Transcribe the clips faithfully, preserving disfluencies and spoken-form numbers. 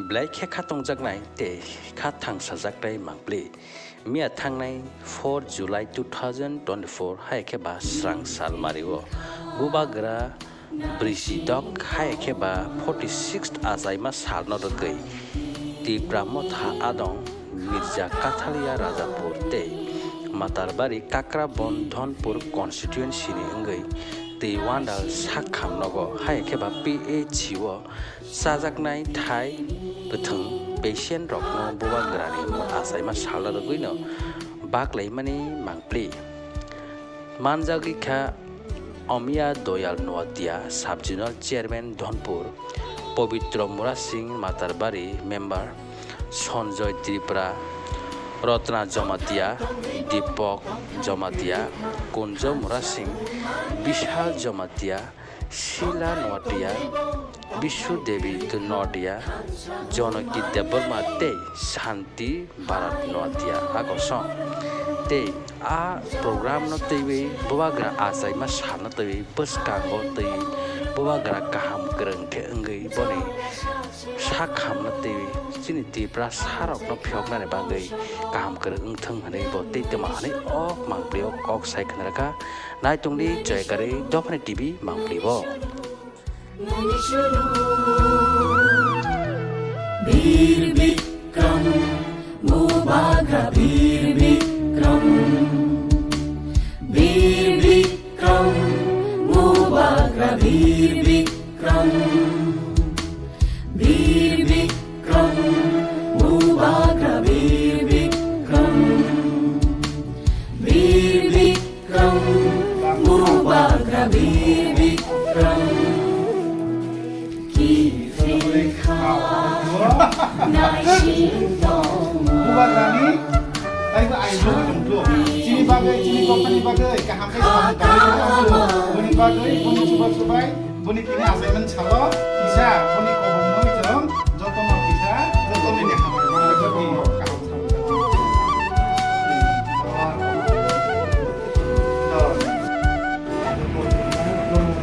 Belai khe kha tongjaknai tei kha thangsajaknai mangpli. Miya thangnai four July two thousand twenty-four hai khe ba srang sal mario bubagra Brisidok hai khe ba forty-sixth achaima salno rwgwi Tipra Motha Adong Mirza Kathalia Rajapur tei Matarbari Kakrabon Dhonpur constituency ni wngwi twi wandal sak kham nogo hai khe ba P H C o chajaknai thai kwthwng patient rokno bubagrani achaima salno rwgwino baklaimani mangpli. Manjagwi kha Omiya Doyal Noatia, Sub-Zonal Chairman Dhonpur, Pobitro Murasing Matarbari, Member, Sanjoy Tripura, Rotna Jomatia, Dipok Jomatia, Kunjo Murasing, Bishal Jomatia, Sila Noatia, Bishu Devi Noatia, Jonoki Debbarma tei Santi Bharat Noatia a kosong. Tei a program no twiwi bubagra achaima salno twiwi bwskango twi bubagra kaham kwrwng khe wngwi boni sak hamno twiwi chini Tiprasa rokno phiyoknani bagwi kaham kwrwng wngthwng hwnwi bo tei twma hwnwi o mangpli o kok sai khna rwkha. Naitung di Joyakari Dophani T V mangpli bo. Bir Bikram, Bubagra Bir Bikram, Bir Bikram, Bubagra Bir Bikram, Bir Bikram, Bubagra Bir Bikram, Bir Bikram. Bikram, Bubagra Bir Bikram. Kifilkha, Naising Tong. Bubagrani, taibo ai bo tongthu. Chini bagwi, chini company bagwi, kaham khe samung tangwi tongthu. Boni bagwi, boni chuba chubai, boni tini assignment salo, kisa, boni kobong boni chwng, jotono kisa, jotono ni hamari, jotono kaham samung tangwi.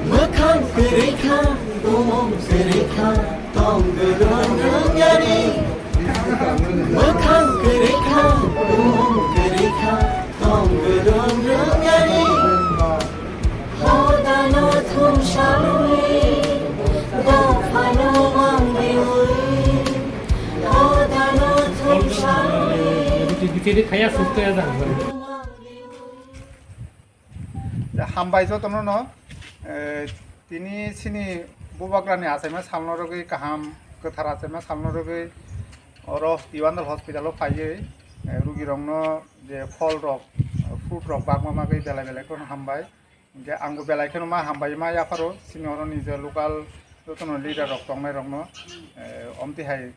Mwkhang kwrwi kha, bumung kwrwi kha, tong kwrwng rwngyari. Mwkhang kwrwi kha, bumung kwrwi kha, tong kwrwng rwngyari. Hodano thumsawi, dophano mangriwi. Hodano thumsawi. Hambai jotono no, eh, tini chini bubagrani achaima salno rwgwi kaham kwthar achaima salno rwgwi oro Iwandal hospital o phaiwi, eh, rugirokno je phol rok, fruit rok bagma bagwi belai belai kheno hambai. Hingke angbo belai kheno ma hambai ma yapharo chini oro ni je local jotono leader rok tongnai rokno, eh, omtwi hai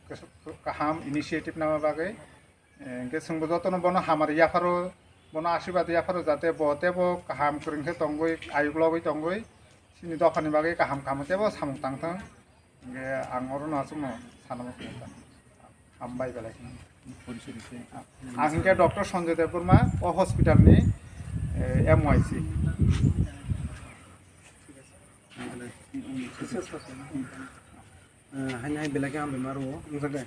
kaham initiative nama bagwi. Eh, hingke chwngbo jotono bono hamari yapharo, bono asirwad yapharo, jate bo teibo kaham kwrwng khe tongwi, ayuk logwi tongwi, chini dophani bagwi kaham kaham teibo samung tang thang. Hingke ang orono aswkno sana muchungo ta. Hambai belai. Ang hingke Doctor Sanjay Debbarma, o hospital ni, eh, M Y C. Eh, haini hai belai khe hambai ma rwo, wngkha de?